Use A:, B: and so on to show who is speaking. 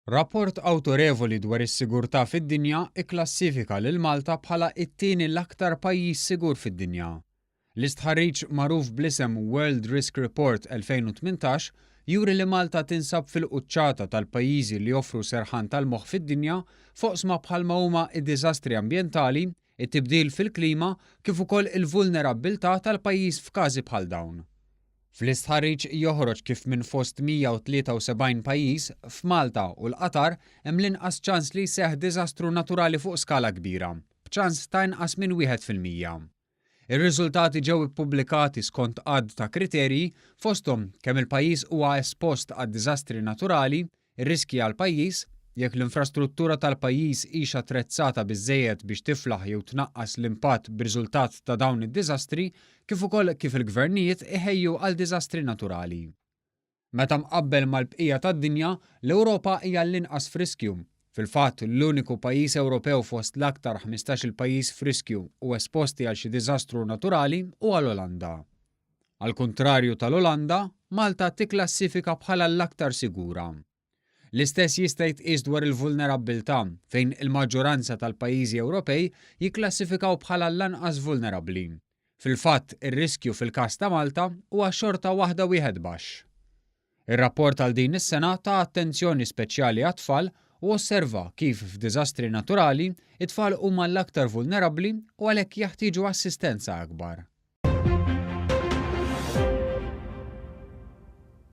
A: Rapport awtorevoli dwar is-sigurtà fid-dinja kklassifika lil Malta bħala t-tieni l-aktar pajjiż sigur fid-dinja. L-istħarriġ magħruf bl-isem World Risk Report 2018 juri li Malta tinsab fil-quċċata tal-pajjiżi li joffru serħan tal-moħħ fid-dinja f'oqsma bħalma huma d-diżastri ambjentali, it-tibdil fil-klima kif ukoll il-vulnerabbiltà tal-pajjiż f'każi bħal dawn. Fl-istħarriġ joħroġ kif minn fost 173 pajjiż, f'Malta u l-Qatar hemm l-inqas ċans li jseħħ diżastru naturali fuq skala kbira, b'ċans ta' inqas minn 1%. Ir-riżultati ġew ippubblikati skont għadd ta' kriterji, fosthom kemm il-pajjiż huwa espost għad-diżastri naturali, ir-riskji għall-pajjiż, jekk l-infrastruttura tal-pajjiż hix attrezzata biżżejjed biex tiflaħ jew tnaqqas l-impatt b'riżultat ta' dawn id-diżastri, kif ukoll kif il-gvernijiet iħejju għal diżastri naturali. Meta mqabbel mal-bqija tad-dinja, l-Ewropa hija l-inqas f'riskju. Fil-fatt, l-uniku pajjiż Ewropew fost l-aktar 15-il pajjiż f'riskju u esposti għal xi diżastru naturali huwa l-Olanda. Għall-kuntrarju tal-Olanda, Malta tikklassifika bħala l-aktar sigura. L-istess jista' jitqies dwar il-vulnerabbiltà, fejn il-maġġoranza tal-pajjiżi Ewropej jikklassifikaw bħala l-anqas vulnerabbli. Fil-fatt, ir-riskju fil-każ ta' Malta huwa xorta waħda wieħed baxx. Ir-rapport għal din is-sena ta attenzjoni speċjali għat-tfal u osserva kif f'diżastri naturali, it-tfal huma l-aktar vulnerabbli u għalhekk jeħtieġu assistenza akbar.